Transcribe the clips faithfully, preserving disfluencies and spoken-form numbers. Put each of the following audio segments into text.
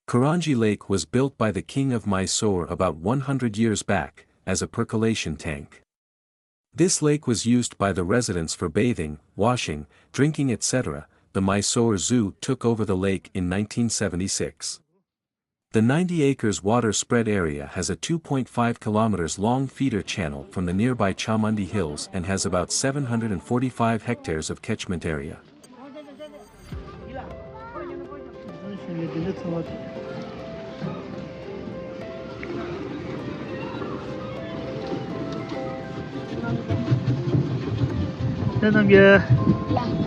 Karanji Lake was built by the king of Mysore about one hundred years back as a percolation tank. This lake was used by the residents for bathing, washing, drinking, et cetera. The Mysore Zoo took over the lake in nineteen seventy-six. The ninety acres water spread area has a two point five kilometers long feeder channel from the nearby Chamandi Hills and has about seven hundred forty-five hectares of catchment area. ལགས་སོ། རྣམ་རྒྱལ། ལགས།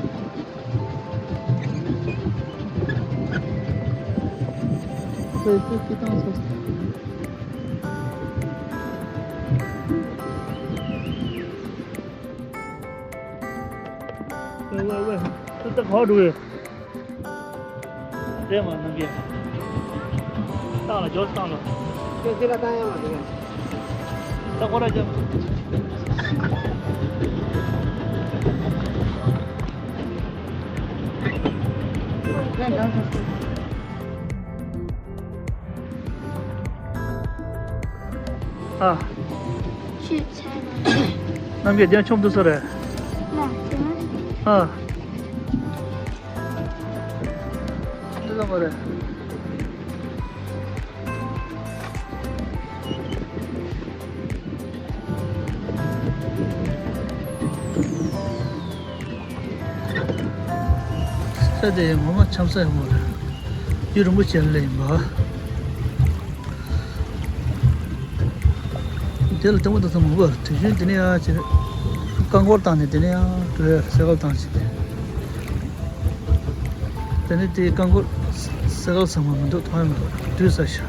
ཁོས་ཁོས་སྐྱིད་ཐང་སོ། ཝེ་ཝེ་ཝེ། ཏུ་ཏ་ག་འགྲོ་ཡོད། རེད་མ་ནུ་གེ། བཏང་ལ་ཇོ་བཏང་ལ། ཁྱོད་ཚེ་ལ་བཏང་ཡ་མ་འདུག་གས། ད་ཁོ་ར་ཅག་ཨ། ཤི་ཚར་ན། རྣམ་རྒྱལ་རྒྱང་མཆོང་དུ་སོ་རེད། ལ་དེ་མ་ཨ། འདི་ལ་མ་རེད། ས་དེ་ངོ་མ་འཆམ་ས་ཡོད་མ་རེད། རྒྱུ་རིན་པོ་ཆེ་ལ་ཡིན་པ། དེ་ལ་ལྟད་མོ་ལྟ་ས་མང་པོ་ཡོད་རེད། དུས་རྒྱུན་དེ་ནས་ཡར་བྱས། རྐང་འཁོར་བཏང་ནས་དེ་ནས་ཡར་འགྲོ་ཡ་རེད། སེ་ཀལ་བཏང་བྱས་ཏེ། དེ་ནས་དེའི་རྐང་འཁོར་སེ་ཀལ་ཚང་མ་མི་འདུག་མཐོང་ཡ་མི་འདུག་དུས་ས་ཤ།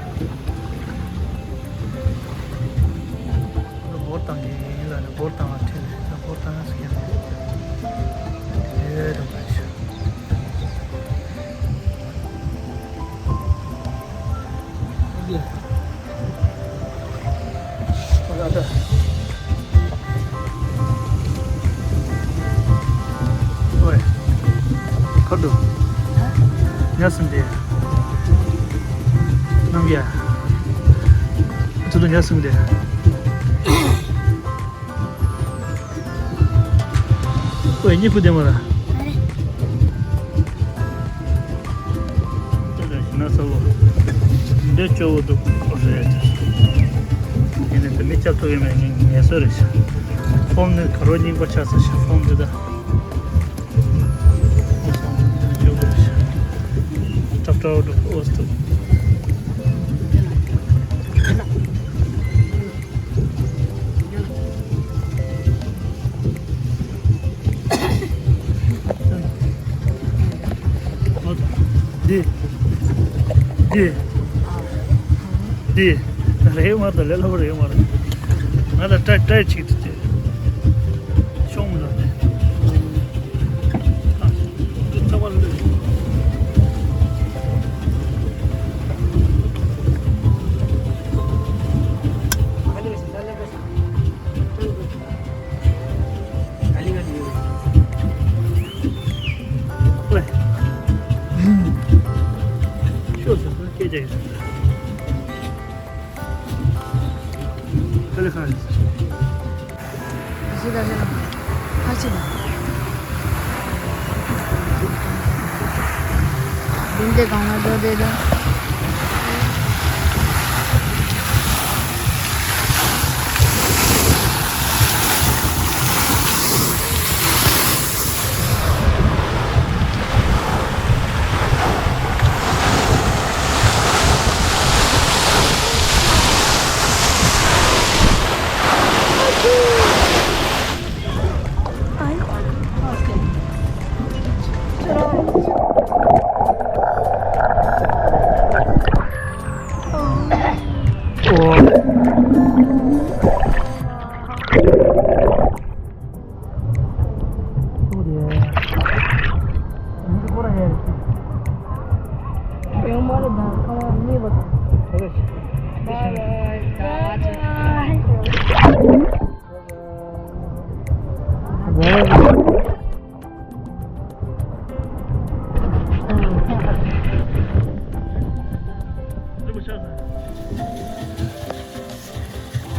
འབོར་བཏང་གི་ཡིན་ལ་ནི་འབོར་བཏང་བ་ཁྲིད་ལས་ད་འབོར་བཏང་ཡ་ཟེར་གྱི་ཡོད། དེ་རེད་པ་ཤ། ཨོའི། ཁ་ཐུག་ཉལ་སོང་དེ། རྣམ་རྒྱལ། ཁ་ཐུག་ཉལ་སོང་དེ། ཨོའི། གཉིད་ཁུག་བསྡད་མ་ར། ཨ་རེ། ལྟོས་དང་ཞིམ་ན་ཚ་བོ། འདི་སྐྱོ་བོ་འདུག་རེད། ཡིན་ནའི་དེ་མི་སྐྱབས་ཐུབ་ཡོད་མེད་ངས་ངལ་གསོ་རེད་ཤག་ཕོམ་ནི་ག་རོ་རྙིང་པ་ཆགས་ས་ཤག་ཕོམ་འདི་ད། ཨོ་སོང་འདི་སྐྱོ་བོ་རེད་ཤག་ཀྲབ་ཀྲབ་འདུག་ཨོ་སྟུ། འདི། འདི། འདི། རེད་མ་གཏོགས་ལས་སླ་པོ་རེད་མ་རེད། ང་ལ་ཏྲའི་ཏྲའི་ཅིག་ཏུ་བྱས། ཤོང་མི་འདུག་སྟེ། ཨ། འདི་ཚ་བ་ལོས།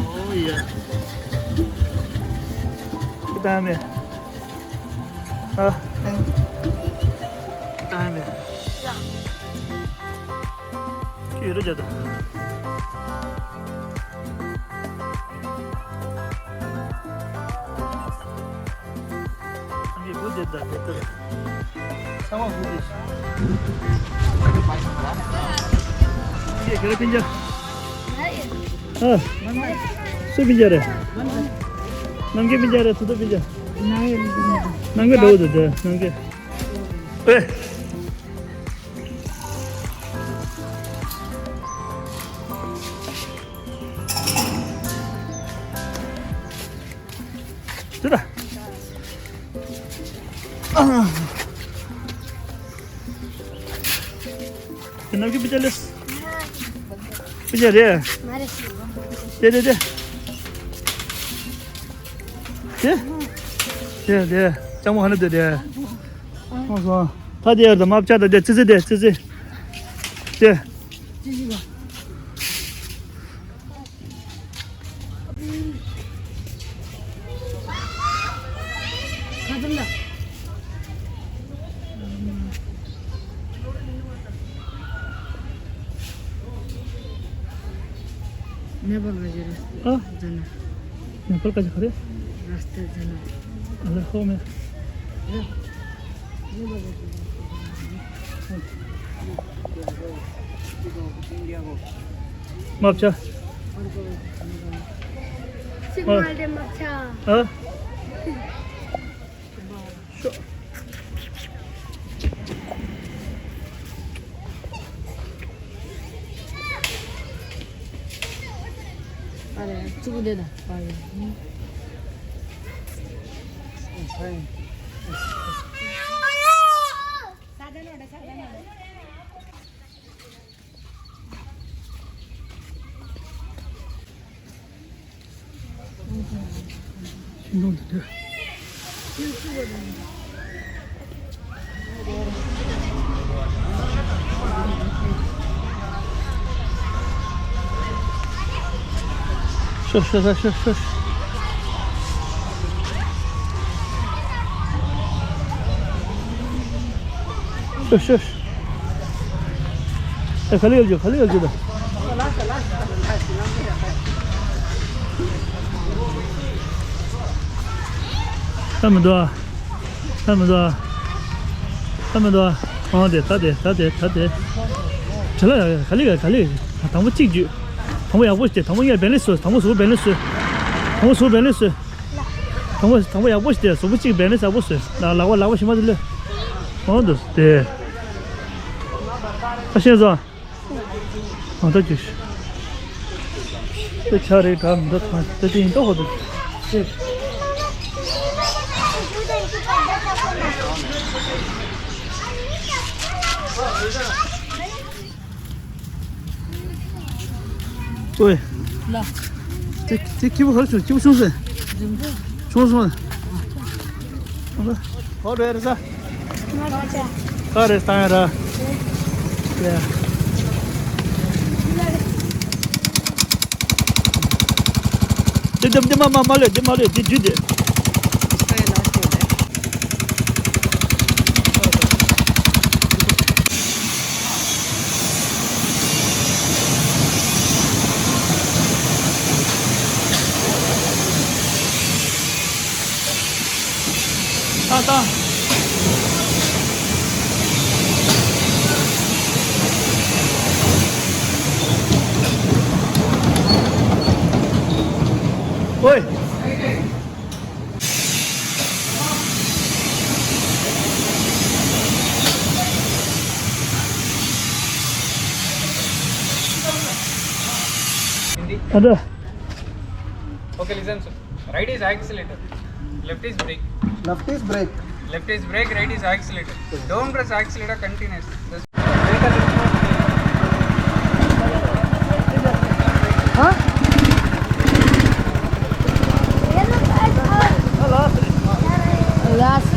Oh, yeah. Dame. Ah. Dame. Yürü dedi. ཨ། སུ་སྤུན་ཀྱག་རེད། ནམ་མཁའི་སྤུན་ཀྱག་རེད། ཐུ་ཐུ་སྤུན་ཀྱག་ནམ་མཁའི་འགྲོ་འདུག་དེ་ནམ་མཁའི། ཨེ། དེ་ལ། ཨ། དེ་ནམ་མཁའི་སྤུན་ཀྱག་ལེས། སྤུན་ཀྱག་རེད། མ་རེད། དེ་དེ་དེ། དེ། དེ་དེ། ལྕགས་མོ་ཧ་ན་དེ་དེ། ཨོ་སོ། ད་དེ་ཡར་དུ་མ་བཅག་ད་དེ་ཙི་ཙི་དེ་ཙི་ཙི། དེ། ཙི་ཙི་བ། ཁ་ཙམ་ལ། ནེ་པཱལ་ག་ཅི་རེད། ཨ། ཛ་ན། ནེ་པཱལ་ག་ཅི་ག་རེད། ར་སྟ་ཛ་ན། ཨ་ལེ་ཧོ་མེ། ཡ། ནེ་པཱལ་ག་ཅི་རེད། མ་བྱ། ཅིག་མ་ལྡེ་མ་བྱ། ཨ། ཤོག་ཨ་རེ། ཙུ་གུ་དེ་ད་པ་རེ། ཤིང་སྡོང་འདི་འདྲ། ཤོ་ཤོ་ཤོ་ཤོ་ཤོ། ཤོ་ཤོ་ཤོ། ཨེ། ག་ལེ་ཡོད་རྒྱུ། ག་ལེ་ཡོད་རྒྱུ་ད། ད་མི་འདུག་ཨ། ད་མི་འདུག་ཨ། ད་མི་འདུག་ཨ། ཨང་དེ་ད་དེ་ད་དེ་ད་དེ། བྲེལ་ལ་ཡ། ག་ལེ་ག་ལེ། དང་པོ་གཅིག་བརྒྱུད། དང་པོ་ཡག་པོ་ཞིག་དེ། དང་པོ་གཉིས་བེ་ལེན་སི་བཟོས། དང་པོ་གཟུགས་པོ་བེ་ལེན་སི་བཟོས། དང་པོ་གཟུགས་པོ་བེ་ལེན་སི་བཟོས། དང་པོ་དང་པོ་ཡག་པོ་ཞིག་དེ། གཟུགས་པོ་གཅིག་བེ་ལེན་སི་ཡག་པོ་བཟོས། ལག་པ་ལག་པ་ཞིམ་པ་དེ་ལོས། ཨང་དུ་དེ། ད་ཤེས་སོང་། ཨ། ད་ཅི་ཞིག་དེ་ཆ་རེ་ག་མི་འདྲ་ཐང་། དེ་དེ་ཡིན་ཏོ་ཧོ་དེ། ཨོའི། ལ། དེ་དེ་སྐྱིད་པོ་ག་རེ་བྱུང་། སྐྱིད་པོ་བྱུང་ཟེར། རིང་པོ། བྱུང་སོང་། ཨ་ལ། ཧོ་རེ་རེ་ས། ད་རེ་ས་ཡ་ར། ཡ། འདི་འདི་འདི་མ་མ་མ་ལས། འདི་མ་ལས། འདི་འདི་འདི། ཏང་ཏང་། ཨོའི། Hindi? Ada. Okay, listen, sir. Right is accelerator. Left is brake. Left is brake. Left is brake, right is accelerator. Don't press accelerator continuously. Just brake a little more. Huh? Last. Last.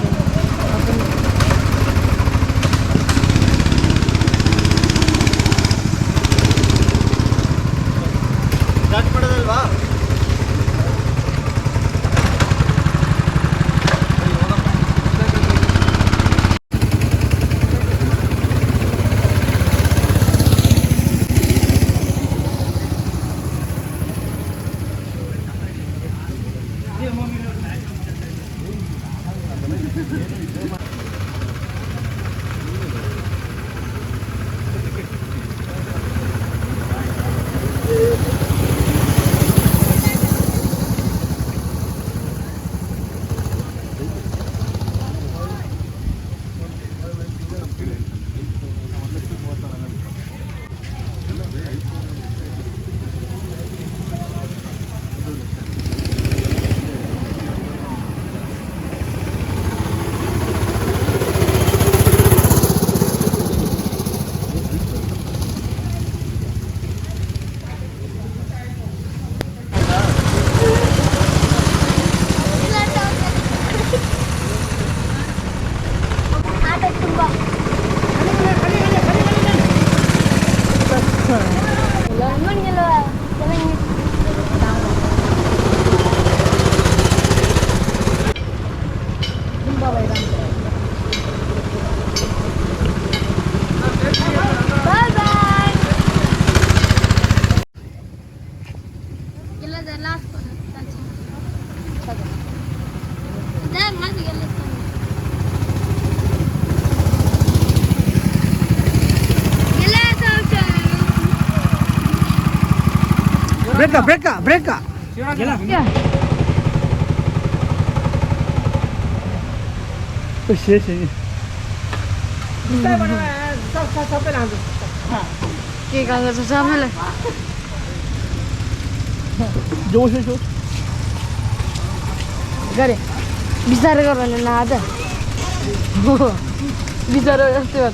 Break का, break का। के काम गर्छ सबैलाई? जो, जो, जो। गरे। बिचार गर न, न, आज। बिचार गर, यस्तै हो।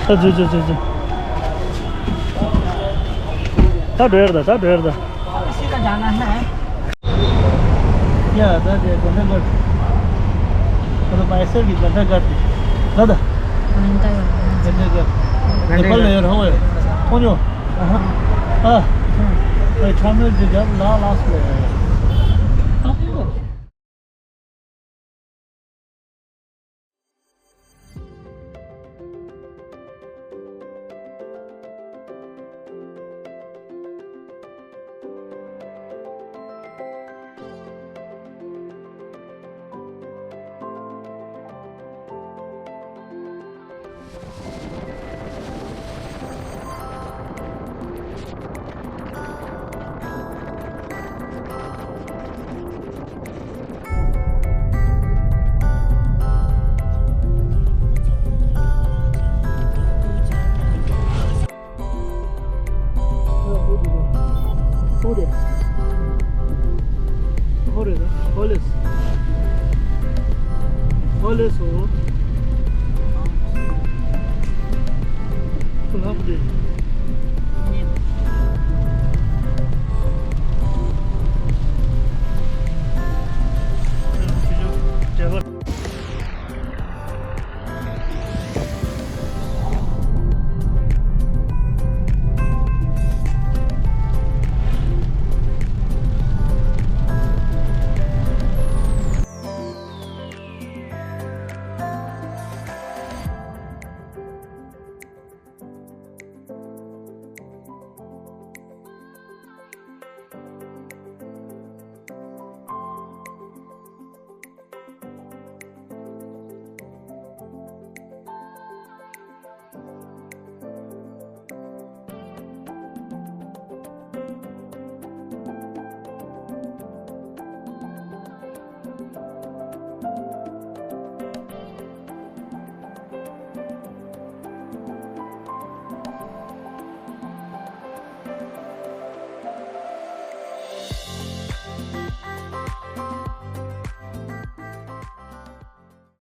ད་འགྲོ་ཡར་ད། ད་འགྲོ་ཡར་ད། सीधा जाना है। या, दा, दे, घंटाघर। मतलब, ऐसे भी घंटाघर थी। दादा। घंटाघर। घंटाघर। नेपाल ले रहा हूँ। कौन हो? हाँ। हाँ। भाई, सामने जो जब ला, लास्ट ले आया।